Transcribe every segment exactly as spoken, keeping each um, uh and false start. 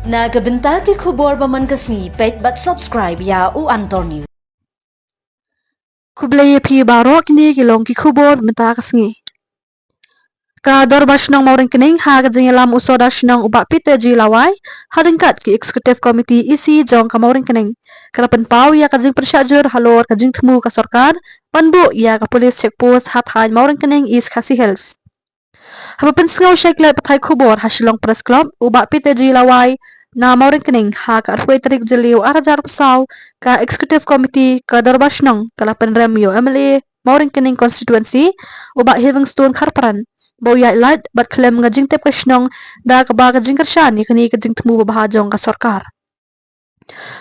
Na ka bynta ki khubor ba man ka sngi, peit bad subscribe ïa U Antor News. Khublei ïa phi baroh, kine ki long ki khubor mynta ka sngi. Ka Dorbar Shnong Mawryngkneng ha ka jingïalam u Sordar Shnong u Bah Peter G Lawai, ha ryngkat ki Executive Committee E C jong ka Mawryngkneng, ka la pynpaw ïa ka jingpyrshah jur halor ka jingthmu ka sorkar ban buh ïa ka police check post ha thaiñ Mawryngkneng, East Khasi Hills. Haba pynsngew sha ki lad pathai khubor ha Shillong Press Club, u Bah Peter G Lawai na Mawryngkneng, ha ka arphew tarik Jylliew ar hajar arphew saw, ka Executive Committee ka Dorbar Shnong ka la pynrem ïa u M L A Mawryngkneng Constituency, u Bah Heavingstone Kharpran, ba u ïaid lait bad khlem ka jingtip ka shnong, da kaba ka jingkyrshan ïa kane ka jingthmu babha jong ka sorkar.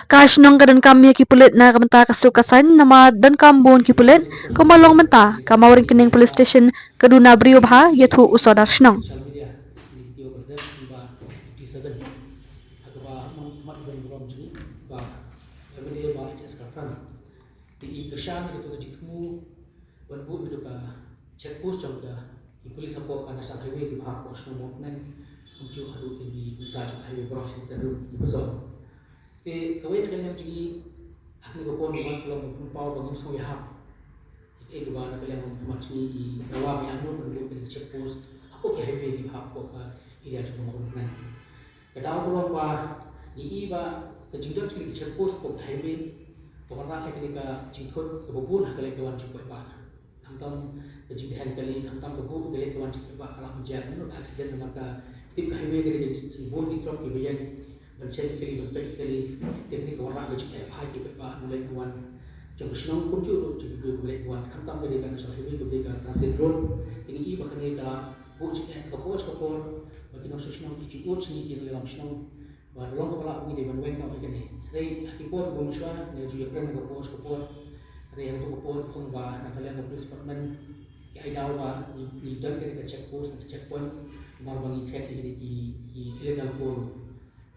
Ka shnong ka donkam ïa ki pulit na ka bynta ka suk ka saiñ, namar donkam bun ki pulit, kumba long mynta ka Mawryngkneng Police Station ka duna briew bha, ïathuh u Sordar Shnong. Social media, video ba dep ba fifty seven. Haka ba mang mat ban rom jing ba M L A ba H S Kharpran. Te i kyrshan ïa ka jingthmu ban buh ïa ka check post jong ka ki police hapoh ka National Highway kiba hap hapoh shnong Mawryngkneng, kumjuh haduh ki bynta jong highway Boroh Shnong Tynrut kiba song. Te kawei ka liang jong ngi, ha kane ka por ngi wan ka long ban pynpaw ba ngim sngew ïahap. Ïa kaei kaba na ka liang jong ngi, i dawa ba ïa mut ban buh ïa ka check post hapoh ki highway kiba hap hapoh ka area jong ka Mawryngkneng. Ka daw ka long ba ngi i ba ka jingdon jong kine ki check post hapoh ka highway ka wanrah ïa kane ka jingthut kaba bun ha ka leit ka wan jong ki paidbah. Khamtam ka jingdheng kali, khamtam ka buh ka leit ka wan jong ki paidbah ka lah ban jia kumno ka accident namar ka tip ka highway ka dei ka jingbun ki truck kiba ïeng ban check kali, ban peit kali. Te kane ka wanrah ka jingeh bha ïa ki paidbah ha ka leit ka wan jong ka shnong kumjuh ruh jong ki briew kiba leit ka wan. Khamtam ka dei ka National Highway kaba dei ka transit road. Te ngi i ba kane ka lah buh jingeh ha ka por sha ka por ba ki nongshong shnong ki ju ud sha ngi ki nongïalam shnong ba da long kaba lah ba ngi dei ban weng noh ïa kane. Hynrei ha ki por kiba mynshuwa ngi la ju ïakren ha ka por sha ka por. Hynrei ha kato ka por ong ba na ka liang ka police department ki ai daw ba ngi, ngi don kane ka check post, ka checkpoint, namar ba ngi check ïa kine ki, ki illegal coal,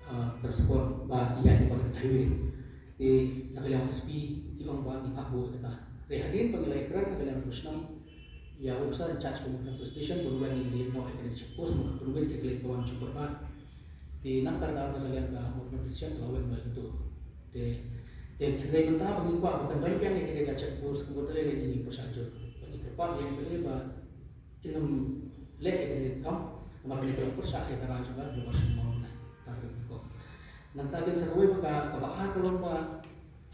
ah, transport ba ki ïaid lypa ka highway. Te na ka liang S P ki ong ba ngi phah buh ïa kata. Hynrei hadien ba ngi la ïakren na ka liang ka shnong ïa u officer in charge ka Mawryngkneng Police Station, ba u wan ïa kane ka check post, ba ka pynwit ïa ka leit ka wan jong ki paidbah. Te na kata ka daw na ka liang ka Mawryngkneng Police Station ka la weng noh ïa kato. Te, te hynrei mynta ba ngi kwah ba kan don biang ïa kane ka check post, kumta lei lei ngi pyrshah jur. Ba ngi kyrpad ïa U M L A ba in ym leh ïa kane ka kam, namar kane ka long pyrshah ïa ka rai jong ka Dorbar Shnong Mawryngkneng. Tang kane ka. Nangta kin sa kawei ba ka, kaba ar ka long ba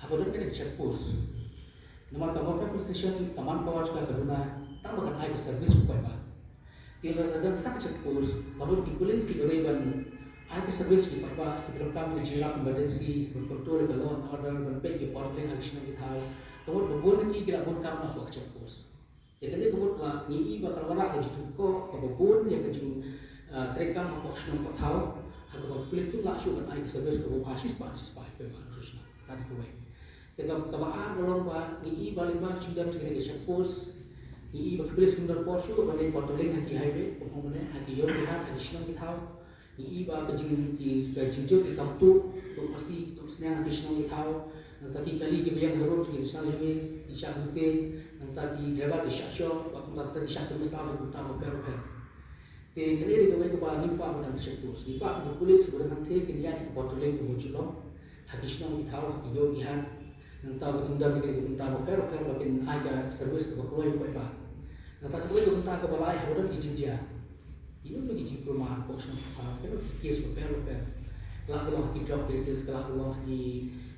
haba don kane ka check post, namar ka Mawryngkneng Police Station ka manpower jong ka ka duna tang ba kan ai ka service ki paidbah. Te lada don sa ka check post, ka bun ki police kiba dei ban ai ka service ki paidbah, kiba donkam ïa ka jingïarap emergency, ban control ïa ka law and order, ban peit ïa ka patrolling ha ki shnong ki thaw. Ka mut ba bun na ki ki la bun kam na ka check post. Te kane ka mut ba ngi i ba ka la wanrah ka jingkyrkhu kaba bun ïa ka jing, ah, treikam hapoh shnong hapoh thaw, ha kaba ki pulit kim lah shuh ban ai ka service kaba bha shispah shispah ïa ki paidbah shnong. Kane kawei. Te ka, kaba ar ka long ba ngi i ba lyngba ka jingdon jong kane ka check post, ngi i ba ki pulit kim don por shuh ban leit patrolling ha ki highway, kumba ong mynne, ha ki ïew ki hat, ha ki shnong ki thaw. Ngi i ba ka jing, ki, ka jingjur ki kam tuh, tuh masi, tuh sniang ha ki shnong ki thaw. Nangta ki kali kiba ïeng harud ki shnong, ki shah lynti, nangta ki driver ki shah shoh, bad kumta ki shah tymmen saw, kumta bapher bapher. Te kane dei kawei kaba ngi kwah ba don ka check post. Ngi kwah ba ki police kiba don hangtei kin ïaid patrolling kumba ju long ha ki shnong ki thaw, ha ki ïew ki hat. Nangta ba kin don ki bynta bapher bapher ba kin ai ka service kaba kloi ïa ki paidbah. Nangta sa kawei ka bynta kaba lai, haba don ki jingjia, ino ino ki jingkulmar hapoh shnong hapoh thaw, ino ki case bapher bapher. Ka lah ka long ki drug cases, ka lah ka long ki,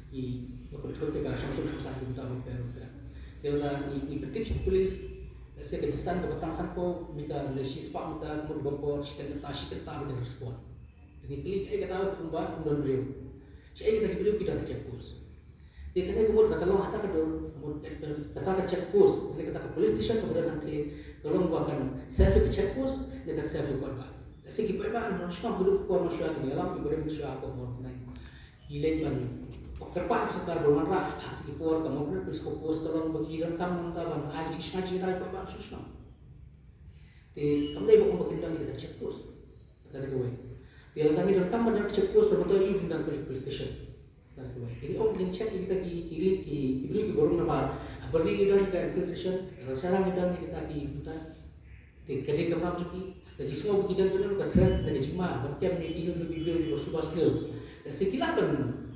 ki, ba pynthut ïa ka shongshun shongsaiñ, ki bynta bapher bapher. Te lada ngi, ngi pyntip sha ki police, lehse ka distance kaba tang sanphew meter lane shispah meter, ka mut ban call shiteng kynta, shi kynta ba kin respond. Te ngi kylli kaei kata, kumba ym don briew. Shaei kata ki briew ki don ha check post. Te kane ka mut kata long ha kata ka dur, ka mut kata ka check post, ne kata ka police station kaba don hangtei, ka long ba kan serve ïa ka check post ne kan serve ïa ki paidbah. Lehse ki paidbah ha shnong haduh ka por mynshuwa ki ïalam, ki briew mynshuwa hapoh Mawryngkneng. Ki leit ban kyrpad ïa ka sorkar ban wanrah ha ki por ka Mawryngkneng Police Post, ka long ba ki donkam nangta ban ai jingshngaiñ jingdaw ïa ki paidbah ha shnong. Te kam dei ba ong ba kin don ïa kata ka check post. Kata ka dei kawei. Te lada ngi donkam ban don ka check post, ka mut ïa u kin don police station. Kata ka dei kawei. Te ngi ong ngin check ïa kita ki, ki link, ki, ki briew kiba rung namar ha Byrni ngi don ïa ka infiltration, ha Sharang ngi don ïa kita ki bynta. Te ka dei ka mrad jong ki, lada ki sngew ba ki don, ki don ka threat, ka jingma ban kem ïa kino kino ki briew kiba suba sniew. Lehse ki lah ban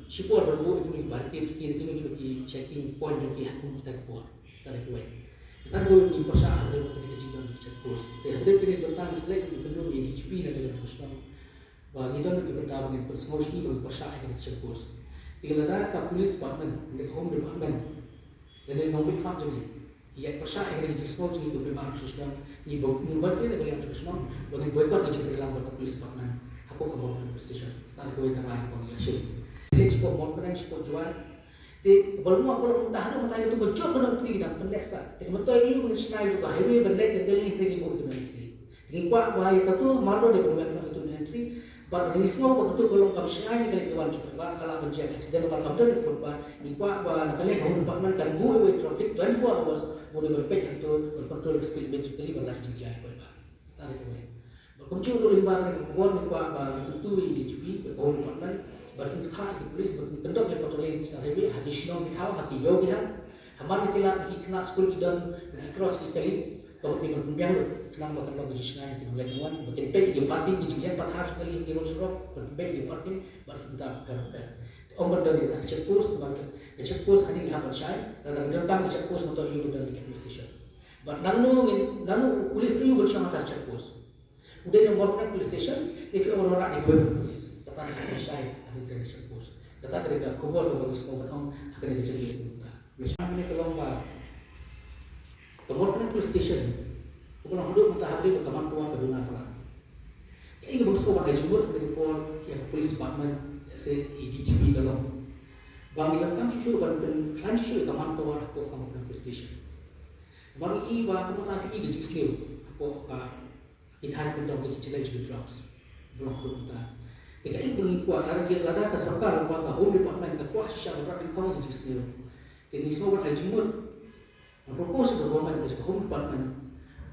shipor ban buh ïa ki barrier ki, ki, ki, ki checking point jong ki ha kum kita ki por. Tang kawei. Tang kawei ngi pyrshah ha kane ka jingdon ka check post. Te ha kane ka bynta ngi select ngi pynlong ïa D G P na ka liang jong ka shnong. Ba ngi don ki bynta ba ngin pynsngew sha ki ba ngin pyrshah ïa ka check post. Te lada ka police department, ka home department, lane nongmihkhmat jong ngi, ki ïa pyrshah ïa ka jingsngew jong ngi ka pynbeit sha shnong, ngi ba, ngi ban sngewthuh ïa ka liang sha shnong ba ngin boycott ïa ka jingtreilang bad ka police department hapoh ka Mawryngkneng police station. Tang kawei ka rai ba ngi ïa shim. Leit shapoh Mawryngkneng, shapoh Jowai. Te ba long, ba long mynta haduh mynta ka tu ba jop ka Nongtri dang pyndep sa. Te ka myntoi ïa u ban shna ïa ka highway ban leit na Delhi, te ngi buh ïa ka Nongtri. Ngi kwah ba ïa katu marlo dei ban wan na katu entry. Bad ngi sngew ba katu ka long kam shngaiñ ïa ka leit ka wan jong ka, ba ka lah ban jia accident ba kam don footpath. Ngi kwah ba na ka liang ka home department kan buh ïa u traffic twenty-four hours, ba u dei ban peit ïa katu, ban control ka speed limit jong kali, ban lait jingjia ïa kawei ba. Tang kawei. Bad kumjuh ruh lyngba kane ka khubor ngi kwah ba ngi kyntu ïa u D G P, ka home department, bad kin kynthah ïa ki police ba kin kyndok ïa patrolling sha highway ha ki shnong ki thaw, ha ki ïew ki hat. Ha man ki lad ki khynnah skul ki don, ki cross ki kali, ka mut ki ban pynbiang ruh khnang ba kan long ka jingshngaiñ ïa ki nongleit nongwan, ba kin peit ïa ki parking, ki jingleit pathar jong kali ha ki road surok, ban peit ïa ki parking bad ki bynta pher pher. Te ym ban don ïa ka check post, ban ka check post hangne ngi hap ban shai, lada ngi donkam ka check post, mynta ym ban don ïa ka police station. Bad nangno ngin, nangno u police ruh ban shong ha ka check post? U dei na Mawryngkneng police station, ne phi ong wanrah ïa ka police? Kata ngi hap ban shai ha ka check post. Kata ka dei ka khubor kaba ngi sngewbha ban ong ha kane ka jingïalang mynta. Mynta kane ka long ba ka Mawryngkneng police station, kaba long haduh mynta ha ri ba ka manpower ka duna palat. Kaei kaba nga sngewbha ban ai jingmut ha kane ka por ïa ka police department, ïa se i D G P ka long ba ngi donkam shuh shuh ban pynkhlaiñ shuh shuh ïa ka manpower hapoh ka Mawryngkneng police station. Namar ngi i ba ka mynta phi i ka jingsniew hapoh ka ki thaiñ kyndong, ki jingjlei jong ki drugs ba long haduh mynta. Te kaei ba ngi kwah, lada ka sorkar, lada ka home department ka kwah shisha ban rat nyngkong ïa ki jingsniew, te ngi sngewbha ban ai jingmut, ban propose ïa ka government, ïa ka home department,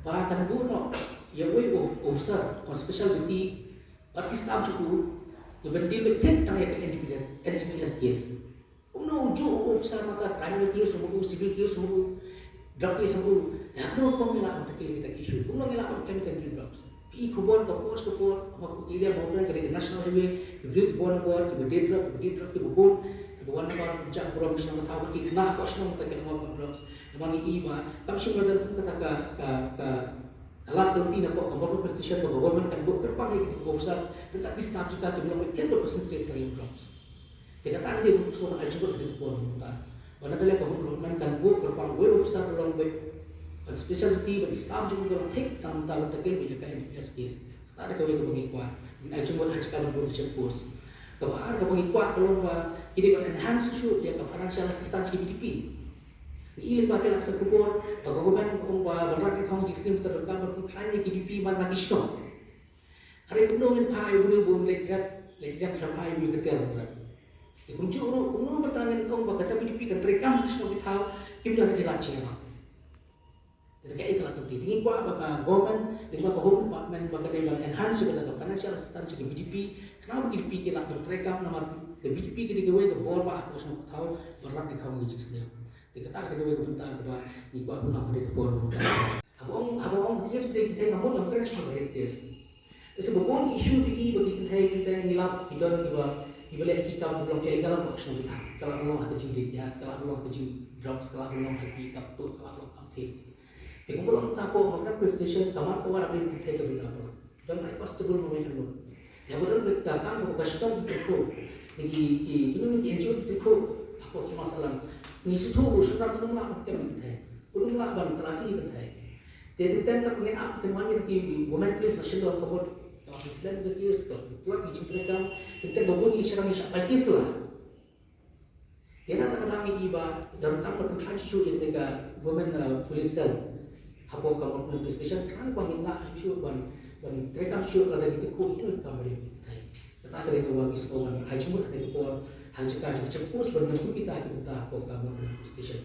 ba kan buh noh ïa uwei u officer, u special duty, bad ki staff jong u, ïa ban deal beit tang ïa ka N D P S, N D P S case. Kumno u juh u officer, ma ka criminal case ruh mut u, civil case ruh mut u, drug case ruh mut u. Ïa kumno ngi lah ban tackle kita ki issue? Kumno ngi lah ban kem kita ki drugs? Phi i khubor ka por sha ka por, ma ka area Mawryngkneng ka dei ka national highway, ki briew kiba wan bor, kiba die drug, kiba die drug, kiba bun, kiba wan bor, kiba jah burom sha shnong sha thaw, ki khynnah hapoh shnong kita ki wan bor drugs. Namar ngi i ba kam shym la don kata ka, ka, ka, ka lad ka lynti napoh ka Mawryngkneng police station ba ka government kan buh kyrpang ïa ki officer, ryngkat ki staff jong ka, kiba long beit tang bad concentrate tang ïa drugs. Te kata ka dei ba nga sngewbha ban ai jingmut ha kane ka por mynta, ba na ka liang ka home department kan buh kyrpang uwei u officer ba long beit, ban special duty, ban i staff jong u ba long thik tang mynta ban tackle beit ïa ka N D P S case. Kata ka dei kawei kaba ngi kwah. Ngin ai jingmut ha jaka ban buh check post. Kaba ar kaba ngi kwah ka long ba ki dei ban enhance shuh shuh ïa ka financial assistance ki V D P. Ngi i lyngba kane ka khubor ba ka government ka ong ba ban rat nyngkong ïa ki jingsniew, te donkam ban pynkhlaiñ ïa ki V D P man la ki shnong. Hynrei kumno ngin phah ïa u briew ba un leit rat, leit rat, phah ïa u briew ka ter ban rat? Te kumjuh ruh, kumno mynta ngin ong ba kata V D P kan treikam ha ki shnong ki thaw, kim don ki lad jingïarap? Te kaei ka lad ka lynti? Te ngi kwah ba ka government, lyngba ka home department, ba ka dei ban enhance ïa kata ka financial assistance ïa ka V D P, khnang ba ka V D P ka lah ban treikam, namar ka V D P ka dei kawei ka bor ba ha ka shnong ka thaw ban rat ïa ka jingsniew. Te kata ka dei kawei ka bynta kaba ngi kwah ban ong ha kane ka por mynta. Haba ong, haba ong ka case ba dei kynthei, nga mut ngam kren shaphang ka rape case. Lehse ba bun ki issue phi i ba ki kynthei, kynthei ngi lap ki don kiba, kiba leh ki kam ba long illegal hapoh ka shnong ki thaw. Ka lah ban long ha ka jingdie jait, ka lah ban long ha ka jingdrugs, ka lah ban long ha ki kam tuh, ka lah ban long kam thik. Te kumba long hapoh Mawryngkneng police station, ka manpower hapdeng ki kynthei ka duna palat. Don tang constable marwei arngut. Te haba don ka, ka kam kaba ka shnong ki kyrkhu, ki, ki, ki, ki N G O ki kyrkhu hapoh ki Khmarsalang, ngi sngewthuh ba u shynrang um lah ban kem ïa ki kynthei, um lah ban talasi ïa ki kynthei. Te teng teng katba ngin ap, kan wan ïa ki women police na Shillong, ka mut ka la slem ka case, ka la pyntlot ki jingtreikam. Teng teng ba bun ngi shynrang ngi shah file case ka la. Te na kata ka daw ngi i ba donkam ban pynkhlaiñ shuh shuh ïa kane ka women, uh, police cell hapoh ka Mawryngkneng police station, khnang ba ngin lah shuh shuh ban, ban treikam shuh shuh lada ki kyrkhu ïa kine ki kam rape ïa ki kynthei. Kata ka dei kaba ngi sngewbha ban ai jingmut ha kane ka por, ha ka jaka jong ka check post ban ïoh kita ki bynta hapoh ka Mawryngkneng police station.